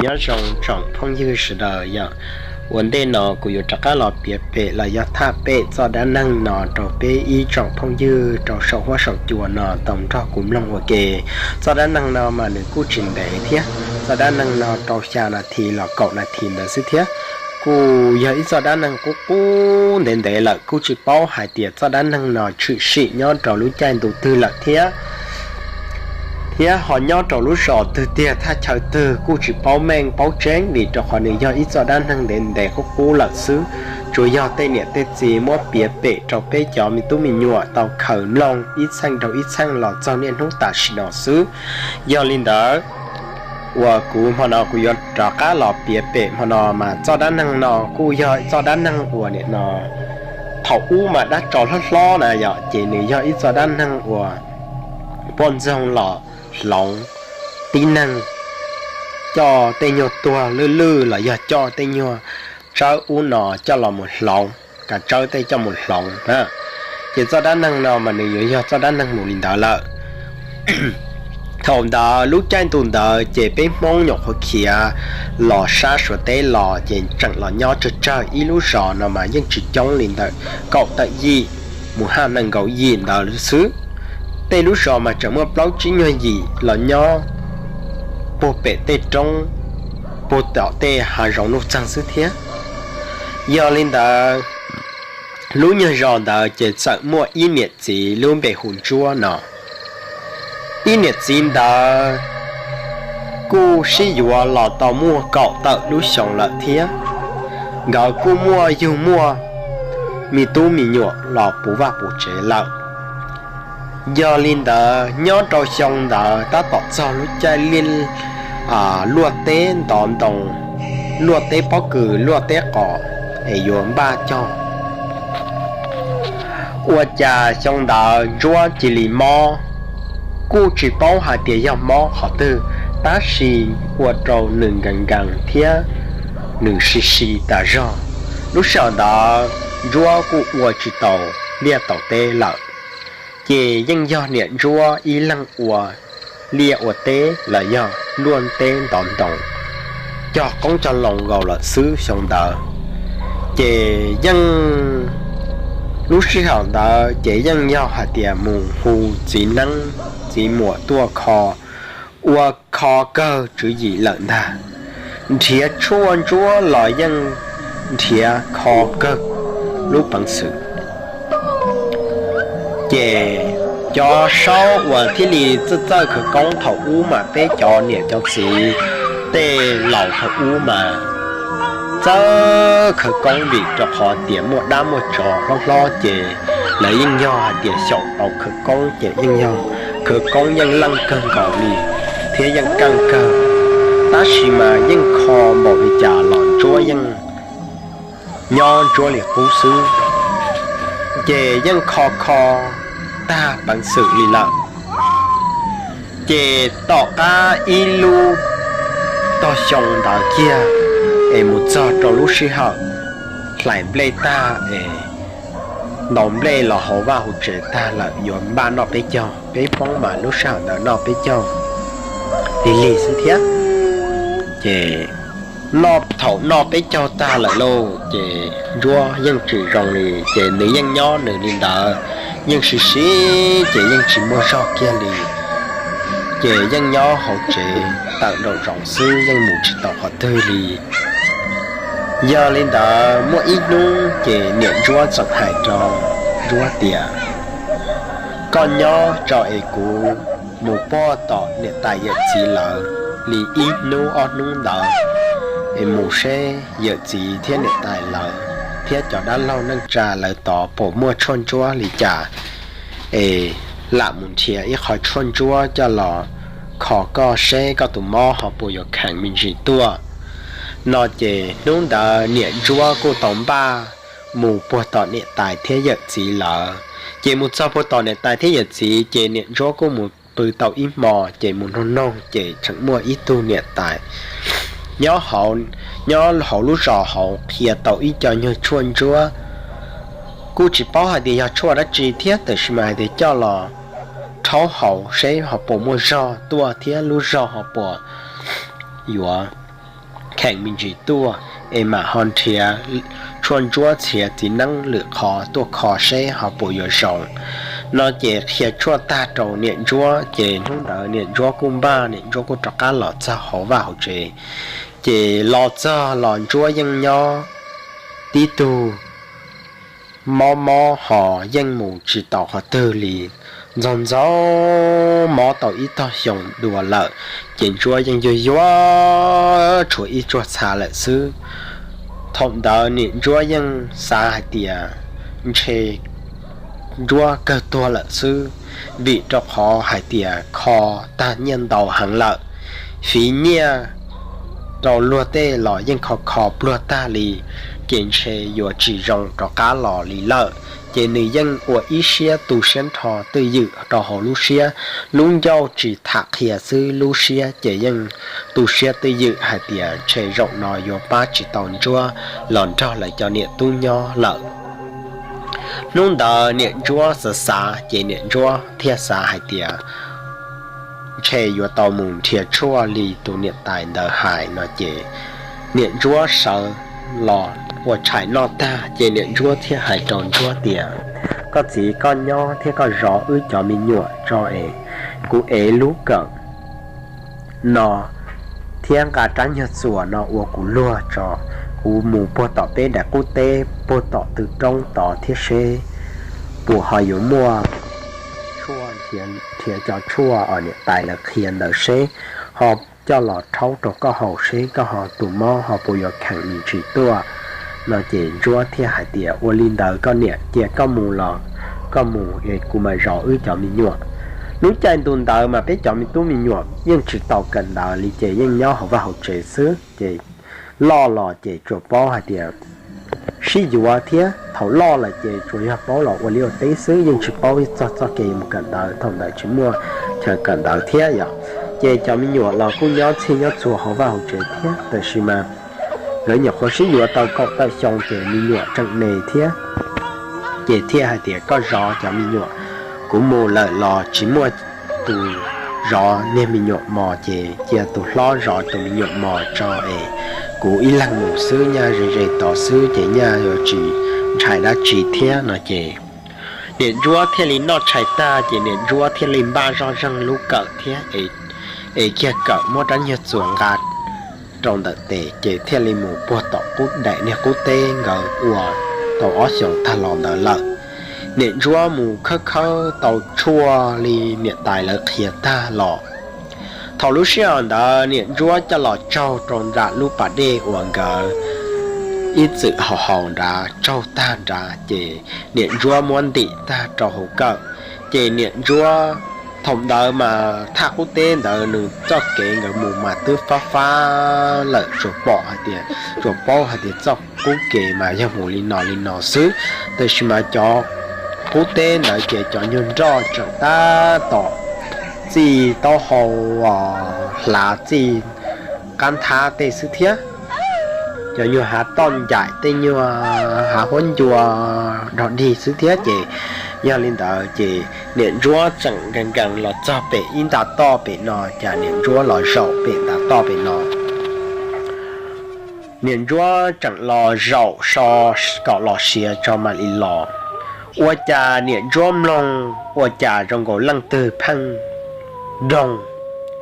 Nyob zoo tsoom phooj ywg sawv daws yom, ua ntej no kuv yuav rov qab los piav pem los yog tham pem txoj dab neeg no rau peb ib tsoom phooj ywg rau saum huab saum cua no tau nrog kuv mloog ua ke. Txoj dab neeg no mas nws kuj tsis ntev thiab, txoj dab neeg no rau xya nas this los kaum nas this ntawd xwb thiab. Kuj yog ib txoj dab neeg qub qub ntev ntev lawm, kuj tsis paub hais tias txoj dab neeg no tshwm sim nyob rau lub caij ntu twg lawm thiab, thiab ho nyob rau lub zos twg tiag thaj chaw twg kuj tsis paub meej paub tseeb li, rau qhov nws yog ib txoj dab neeg ntev ntev qub qub lawm xwb. Tsuas yog tej niam tej txiv muab piav pem rau peb cov me tub me nyuam tau khaws mloog ib txheej rau ib txheej los txog niaj hnub tam sim no xwb. Yog li ntawd, uas kuv hmo no kuv yuav rov qab los piav pem hmo no mas txoj dab neeg no kuj yog txoj dab neeg uas nim no thaum ub mas dab tsov hlob hlob na yom, ces nws yog ib txoj dab neeg uas poj ntxoog los hloov tib neeg, coj tej nyuag tuag lwj lwj los yog coj tej nyuag tsawb ub no coj los mus hloov, kav tsawb tej coj mus hloov. Ces txoj dab neeg no mas nws yuav yog txoj dab neeg mus li ntawd lawm. Thaum ntawd lub caij ntu ntawd ces peb Hmoob nyuam qhuav khiav los sab Suav teb los, ces tseem los nyob tsawg tsawg ib lub zos no mas yeej tsis coob li ntawm kaum tawm yim mus haj nees nkaum yim ntawd xwb. Tej lub zos mas tseem muaj plaub tsib nyuag yim los nyob puag pem tej roob, puag tom tej hav zoov nuj txeeg xwb thiab. Yog li ntawd, lub nyuag zos ntawd ces txawm muaj ib niam txiv lub npe hu Ntsuab no. Ib niam txiv ntawd kuj sib yuav los tau muaj kaum tawm lub xyoo lawm thiab. Nkawd kuj muaj yug muaj me tub me nyuam los puv vaj puv tsev lawm. Yog li ntawd, nyob rau xyoo ntawd tab tom txog lub caij liaj, luaj teb ntov ntoo, luaj teb pob kws luaj teb qos es yuav npaj cog. Ua cas xyoo ntawd Ntsuab cia li mob, kuj tsis paub hais tias yog mob qhov twg, tab sis ua rau nws nkees nkees thiab nws si si tas zog. Lub sij hawm ntawd Ntsuab kuj ua tsis tau liaj tau teb lawm, ces yeej yog niam Ntsuab ib leeg ua liaj ua teb los yog luaj teb ntov ntoo, cog qoob cog loo nkaus lawm xwb xyoo ntawd. Ces yeej, lub sij hawm ntawd ces yeej yog hais tias mus hu txiv neeb txiv muam tuaj kho, ua kho kawg tswv yim lawm ntag. Nrhiav tshuaj ntsuab los yeej nrhiav kho kawg lub peev xwm. Ces cov saub uas thiaj li txawj txawj khawv koob thaum ub mas peb cov niam cov txiv tej laus thaum ub mas txawj khawv koob vim rau qhov tias muaj dab muaj tsov hlob hlob ces lawv yeej yog hais tias xyaum tau khawv koob ces yeej yog khawv koob yeej leej kawg nkaus li thiab yeej keej kawg. Tab sis mas yeej kho npaum li cas los ntsuab yeej nyob ntsuab li qub xwb, ces yeej kho kho tag peev xwm li lawm. Ces tom qab ib lub tog xyoo ntawd kiag es mus txog rau lub sij hawm hlais nplej tag es ntaus nplej los hauv vaj hauv tsev tag lawm yuav npaj noj peb caug, peb Hmoob mas lub sij hawm ntawd noj peb caug lig lig xwb thiab. Ces noj, thaum noj peb caug tag lawm lauj ces ntsuab yeej tsis zoo li, ces nws yeej nyob nws li ntawd, yeej siv siv ces yeej tsis muaj zog kiag li. Ces yeej nyob hauv tsev tawm nraum zoov xwb, yeej mus tsis tau qhov twg li. Yog li ntawd muaj ib hnub ces niam ntsuab txawm hais rau ntsuab tias, koj nyob tso es kuv mus puag tom niam tais yawm txiv lawv li ib hnub ob hnub ntawd es mus seb yawm txiv thiab niam tais lawv thiab cov dab laug neej tsa lawv tod puas muaj tshuaj ntsuab li cas es lam mus nrhiav ib qho tshuaj ntsuab coj los kho koj seb koj tus mob ho puas yuav kheev me ntsis tuaj no. Ces hnub ntawd niam ntsuab kuj tau npaj mus puag tom niam tais thiab yawm txiv lawv. Ces mus txog puag tom niam tais thiab yawm txiv ces niam ntsuab kuj mus pw tau ib hmo ces mus noog noog ces tseem muaj ib tug niam tais nyob hauv, nyob hauv lub zos hauv qhia tau ib co nyuag tshuaj ntsuab. Kuj tsis paub hais tias yog tshuaj dab tsi thiab, tab sis mas hais tias coj los rhaub haus seb ho puas muaj zog tuaj thiab lub zog ho puas yuav kheem me ntsis tuaj es mam ho nrhiav tshuaj ntsuab txhiav txiv neeb lwm qhov tuaj kho seb ho puas yuav zoo. No ces qhia tshuaj tag rau niam ntsuab ces hnub ntawd niam ntsuab kuj npaj, niam ntsuab kuj rov qab los txog hauv vaj hauv tsev. Ces los txog los ntsuab yeej nyob tib tug mob mob ho yeej mus tsis tau qhov twg li, ntxog ntxog mob tau ib tog xyoo dua lawm, ces ntsuab yeej yuag yuag tshuav ib tsuag txha lawm xwb. Thaum ntawd niam ntsuab yeej xav hais tias ntshe ntsuab kawg tuag lawm xwb, vim rau qhov hais tias kho tag nyiaj ntau heev lawm, fiv nyiaj rau luag tej los yeej kho kho pluag tag li, ces ntshe yuav tsis zoo rov qab los li lawm. Ces nws yeej ua ib siab tu siab nrho twj ywm rau hauv lub siab, lub ncauj tsis tham qhia xwb, lub siab ces yeej tu siab twj ywm hais tias ntshe zaum no yuav pab tsis tau ntsuab los nrog lawv cov niam tub nyob lawm. Hnub ntawd niam ntsuab xav xav ces niam ntsuab thiaj xav hais tias ntshe yuav tau mus nrhiav tshuaj li tus niam tais ntawd hais no ces niam ntsuab sawv los ua tshais noj tag ces niam ntsuab thiaj hais rau ntsuab tias, koj txiv, koj nyob thiab koj zov wb cov me nyuam tso es kuv ev lub kawm no thiab nqa rab nyuag txuas no ua kuv luag tso, kuv mus puag tom peb daim qub teb puag tom tw roob tod thiab seb puas ho yuav muaj tshuaj, nrhiav cov tshuaj uas niam tais lawv qhia ntawd seb ho coj los rhaub rau koj haus seb koj ho tus mob ho puas yuav kheem me ntsis tuaj. No ces ntsuab thiaj hais tias, ua li ntawd koj niam, cia koj mus los koj mus es kuv mam zov wb cov me nyuam. Lub caij ntu ntawd mas peb cov me tub me nyuam yeej tsis tau kawm ntawv li ces yeej nyob hauv vaj hauv tsev xwb ces loj los ces tsuas paub hais tias sib yuav thiab, thaum loj lawm ces tsuas yog paub los ua liaj ua teb xwb, yeej tsis paub txog txoj kev mus kawm ntawv, thaum ntawd tsis muaj chaw kawm ntawv thiab yom. Ces cov me nyuam los kuj nyob txhij nyob txhua hauv vaj hauv tsev thiab, tab sis mas lawv nyuam qhuav sib yuav tau kaum tawm xyoo ces me nyuam tseem me thiab. Ces thiaj hais tias, koj zov cov me nyuam, kuv mus lawm los tsis muaj tus zov niag me nyuam mos ces cia tus hlob zov tus me nyuam mos tso es kuv ib leeg mus xwb, nyaj ze ze tod xwb ces nyaj yuav tsis ntshai dab tsi thiab no ces niam ntsuab thiaj li noj tshais tag ces niam ntsuab thiaj li npaj zoj zeeg lub kawm thiab es kiag kawm muab rab nyuag txuas nqa rau ntawm tes ces thiaj li mus puag tom qub daim niag qub teb nkawd ua tau ob xyoos tag los ntawd lawm. Niam ntsuab mus khawb khawb tau tshuaj li niam tais lawv qhia tag los, thaum lub sij hawm ntawd niam ntsuab coj los tsaug rau nram lub pas dej uas nkawd ib txwm haus haus nrad, tsaug tag nrad ces niam ntsuab muab ntim tag rau hauv kawm. Ces niam ntsuab, thaum ntawd mas thaj qub teb ntawd nws txoj kev nkawd mus mas twb fab fab lawm, tsuas pom hais tias, tsuas paub hais tias txoj qub kev mas yog mus li no li no xwb, tab sis mas cov qub teb ntawd ces cov nyuag nroj tseem tab tom txij taub hau, hlav txij qab nthab tej xwb thiab. Cov nyuag hav toj ncaim tej nyuag hav huab ncua dog dig xwb thiab ces yog li ntawd ces niam ntsuab tseem nkees nkees los txog pem ib nta toj pem no, cas niam ntsuab los zaum pem nta toj pem no. Niam ntsuab tseem los zaum so kom los siav tso mam li los. Ua cas niam ntsuab mloog ua cas zoo nkaus leej twg pheej doog,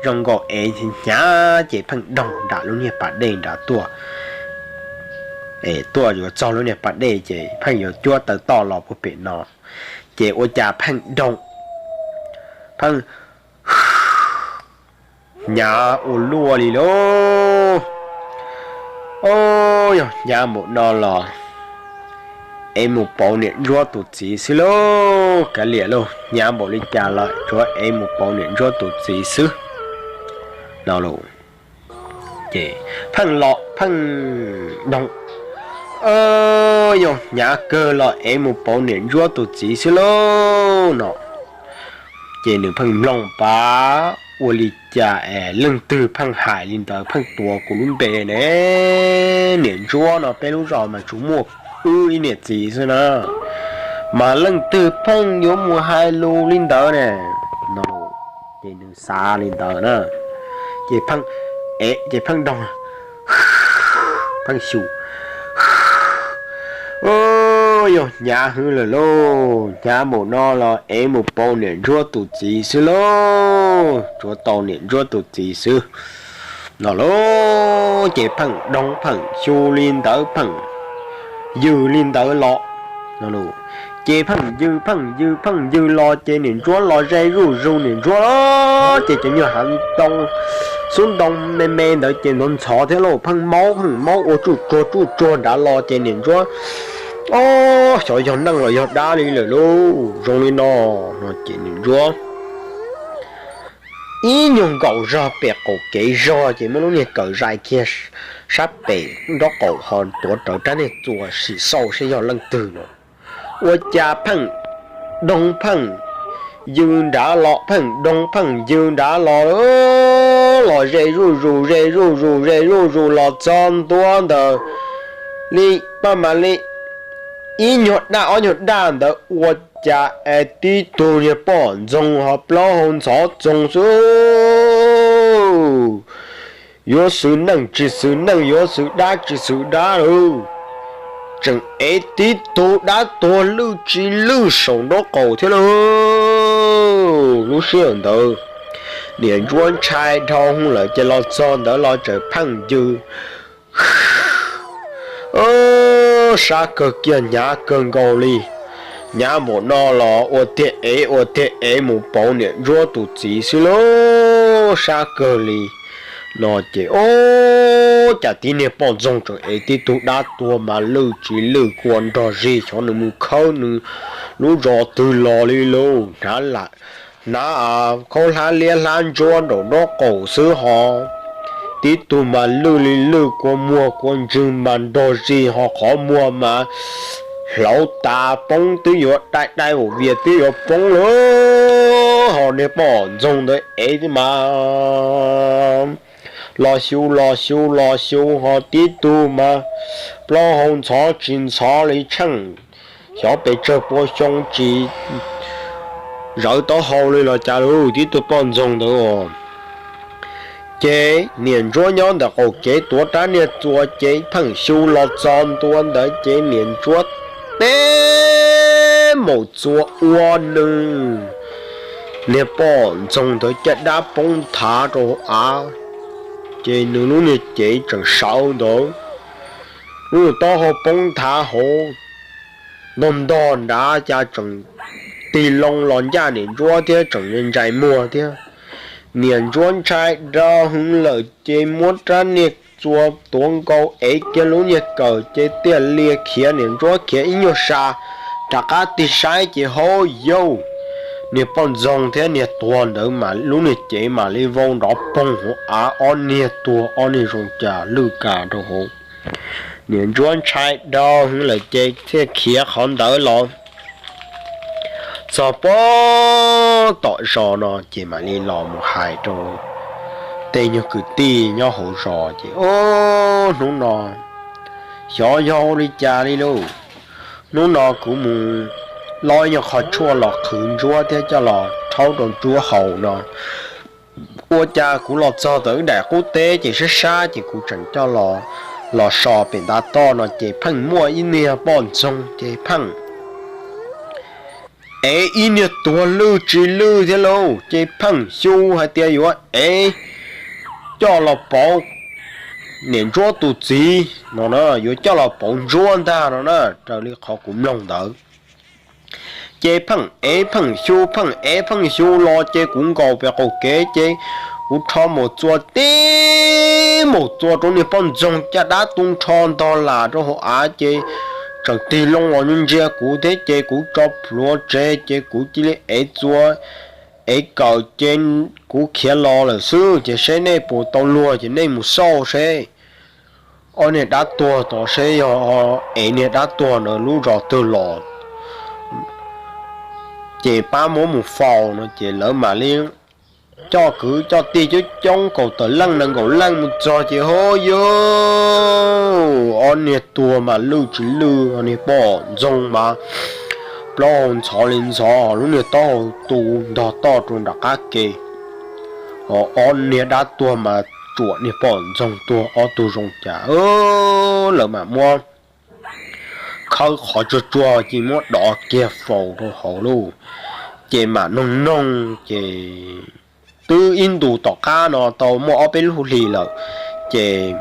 zoo nkaus ev hnyav ces pheej doog nram lub niag pas dej nrad tuaj. Tuaj yuav txog lub niag pas dej ces pheej yuav cuab taw toj los puag pem no, ces ua cas pheej doog, pheej hnyav ua luaj li lauj. Au, yog hnyav npaum no los ev mus pauv niam ntsuab tus txiv xwb lauj, kav liam lauj, hnyav npaum li cas los tsuav ev mus pauv niam ntsuab tus txiv xwb no lauj. Ces pheej los pheej doog, yog hnyav kawg los ev mus pauv niam ntsuab tus txiv xwb lauj no. Ces nws pheej mloog pab, ua li cas es leej twg pheej hais li ntawd, pheej tuav kuv lub npe ne? Niam ntsuab no peb lub zos mas tsuas muaj wb ib niam txiv xwb na, mas leej twg pheej yuav mus hais lus li ntawd ne no. Ces nws xav li ntawd na, ces pheej, ces pheej doog, Pheej Xyu, yog hnyav hwv lawm lauj, hnyav npaum no los ev mus pauv niam Ntsuab tus txiv xwb lauj, tsuav tau niam Ntsuab tus txiv xwb no lauj. Ces Pheej Doo Pheej Xyu li ntawd, Pheej Ywg li ntawd los, ces Pheej Ywg Pheej Ywg Pheej Ywg los ces niam Ntsuab los ze zuj zus niam Ntsuab los ces cov nyuag hav ntoo, xub ntoo me me ntawd ces ntxhov ntxhov thiab lauj, pheej maub pheej maub ua tsuj tsuag tsuj tsuag nrad los ces niam Ntsuab, o, xyov yog neeg los yog dab li lawm lauj, zoo li no, no ces niam Ntsuab ib nyuag nkaum zog pem qaum kev zog ces muab lub niag kawm zais kiag sab pem nraub qaum ho tuav rawv rab niag txuas sim xauj seb yog leej twg no. Ua cas Pheej Doo Pheej Ywg nrad los, Pheej Doo Pheej Ywg nrad los, los ze zuj zus ze zuj zus ze zuj zus los txog ntua ntawd li, paj mas li ib nyuag daj ob nyuag daj ntawd ua cas es tib tug niag poj ntxoog ho plaub hau ntxhov txoog xwb. Yuav xwv neej tsis xwv neej, yuav xwv dab tsis xwv dab lauj, tseem ev tib tug dab tuag lwj tsis lwj saum nraub qaum thiab lauj. Lub sij hawm ntawd niam Ntsuab ntshai dhau lawm ces los txog ntawd los txawm Pheej Ywg sab kawg kiag, hnyav kawg nkaus li. Hnyav npaum no los ua tiag ev ua tiag ev mus pauv niam Ntsuab tus txiv xwb lauj, sab kawg li. No ces ua cas tib niag poj ntxoog tseem ev tib tug dab tuag mas lwj tsis lwj kua nrog zig, xyov nws mus khawb nws lub zos twg los li lauj, hnav khaub hlab liab hlab ntsuab nraum nraub qaum xwb ho. Tib tug mas lwj li lwj kua muag kua ntswg mas nrog zig ho qhov muag mas hlauv tas poob twb yuav dai dai vim vias twb yuav poob lawm ho niag poj ntxoog ntawd ev mas los xyu los xyu los xyu ho tib tug mas plaub hau ntxhov tsis ntxhov li tsheej, xyov pes tsawg pua xyoo tsis zawv taub hau li los cas lauj, tib tug poj ntxoog ntawd os. Ces niam Ntsuab nyob ntawm qaum kev tuav rab niag txuas ces Pheej Xyu los txog ntua ntawd ces niam Ntsuab teb maum txuas ua nws niag poj ntxoog ntawd caj dab poob nthav rau av, ces nws lub niag cev tseem sawv ntawd, lub taub hau poob nthav hauv ntog ntog nrad cas tseem tig loo los ncaj niam Ntsuab thiab tseem ntsais muag thiab. Niam Ntsuab ntshai dhau hwv lawm ces muab rab niag txuas tuav nkaus ev kiag lub niag kawm ces tiaj lias khiav niam Ntsuab khiav ib nyuag sa rov qab tig saib ces hauv yauj, niag poj ntxoog thiab niag tuag ntawd mas lub niag cev mam li vau nrov poog hauv av, ob niag tuag ob niag zoo cas lwj kas rau hauv. Niam Ntsuab ntshai dhau hwv lawm ces thiaj khiav qhov ntawd los txog pem tom zos no ces mam li los mus hais rau tej nyuag kwv tij nyob hauv zos ces, Ub, hnub no xyov yog ua li cas li lauj, hnub no kuv mus lob ib nyuag qho tshuaj los qhwv Ntsuab thiab coj los rhaub rau Ntsuab haus no, ua cas kuv los txog ntawm daim qub teb ces sab sab ces kuv tseem coj los so pem ntav toj no ces pheej muaj ib niag poj ntxoog ces pheej ev ib niag tuag lwj tsis lwj thiab lauj, ces Pheej Xyu hais tias yuav ev coj los pauv niam Ntsuab tus txiv no na, yuav coj los pauv Ntsuab ntag no na, raws li qhov kuv mloog ntawd. Ces Pheej ev Pheej Xyu, Pheej ev Pheej Xyu los ces kuv nkaum pem qaum kev ces kuv rho maum txuas tib maum txuas rau niag poj ntxoog caj dab tu nrho ntog las rau hauv av ces tseem tig loo los ntsia kuv thiab ces kuv tso plhuav tseg ces kuv cia li ev txuas ev kawm ces kuv khiav los lawm xwb ces seb nej puas tau luag ces nej mus xauj seb ob niag dab tuag tod seb yog ev niag dab tuag ntawd lub zos twg los ces pab muab mus faus no ces lawv mam li coj kwv coj tij coob coob kaum tawm leej nees nkaum leej mus txog ces hauv yauj, ob niag tuag mas lwj tsis lwj, niag poj ntxoog mas plaub hau ntxhov li ntxhov, lub niag taub hau tu ntog toj rau nram qab ke, ob niag dab tuag mas tsuam niag poj ntxoog tuag ob tug zoo cas, lawv mam muab khawb qhov tsuag tsuag ces muab dov kiag faus rau hauv lauj. Ces mam noog noog ces twb ib ntus tom qab no tau muaj ob peb lub hlis lawm, ces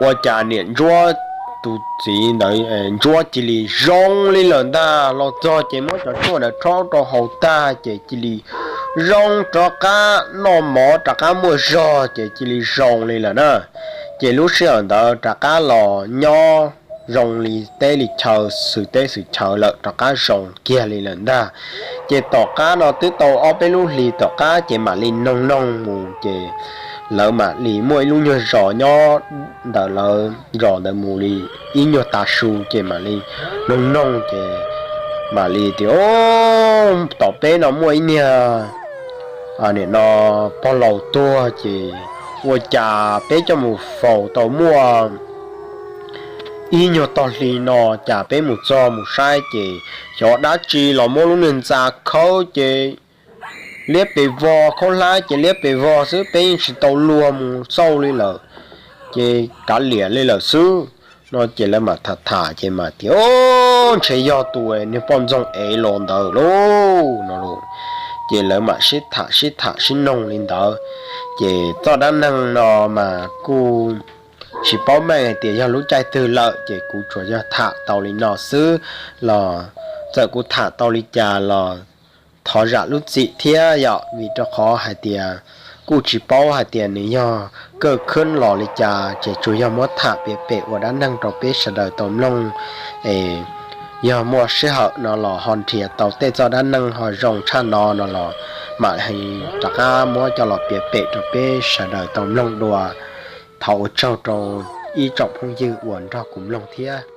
ua cas niam Ntsuab tus txiv ntawd, Ntsuab cia li zoo li lawm ntag. Los txog ces muab cov tshuaj ntawd rhaub rau haus tag ces cia li zoo rov qab, noj mov rov qab muaj zog ces cia li zoo li lawm na. Ces lub sij hawm ntawd rov qab los nyob zoo li teb li chaw, xwm teb xwm chaw lawm, rov qab zoo kiag li lawm ntag. Ces tom qab no twb tau ob peb lub hlis tom qab ces mam li noog noog mus ces lawv mam li muaj ib lub nyuag zos nyob ntawm lawv zos ntawd mus li ib nyuag tav su ces mam li noog noog ces mam li tias, Tom peb no muaj ib niag nim no pog laus tuag ces ua cas peb coj mus faus tau muaj ib nyuag tog hli no, cas peb mus txog mus saib ces xyov dab tsi los muab lub niag ntxa khawb ces liab pes vog, khaub hlab ces liab pes vog xwb, peb yeej tsis tau luag mus xauj li lawm, ces kav liam li lawm xwb. No ces lawv mam tham tham ces mam tias, Ntshe yog tus niag poj ntxoog ev los ntawd lauj, no lauj. Ces lawv mam sib tham sib tham sib noog li ntawd. Ces txoj dab neeg no mas kuj tsis paub meej hais tias yog lub caij twg lawm, ces kuv tsuas yog tham tau li no xwb los txawm kuv tham tau li cas los thov zam lub txim thiab yom, vim rau qhov hais tias kuj tsis paub hais tias nws yog kawj khwb los li cas, ces tsuas yog muab tham piav pem ua dab neeg rau peb sawv daws tau mloog. Es yog muaj sij hawm no los ho nrhiav tau tej txoj dab neeg ho zoo tshaj no no los mam rov qab muab coj los piav pem rau peb sawv daws tau mloog dua. Thov ua tsaug rau ib tsoom phooj ywg uas nrog kuv mloog thiab.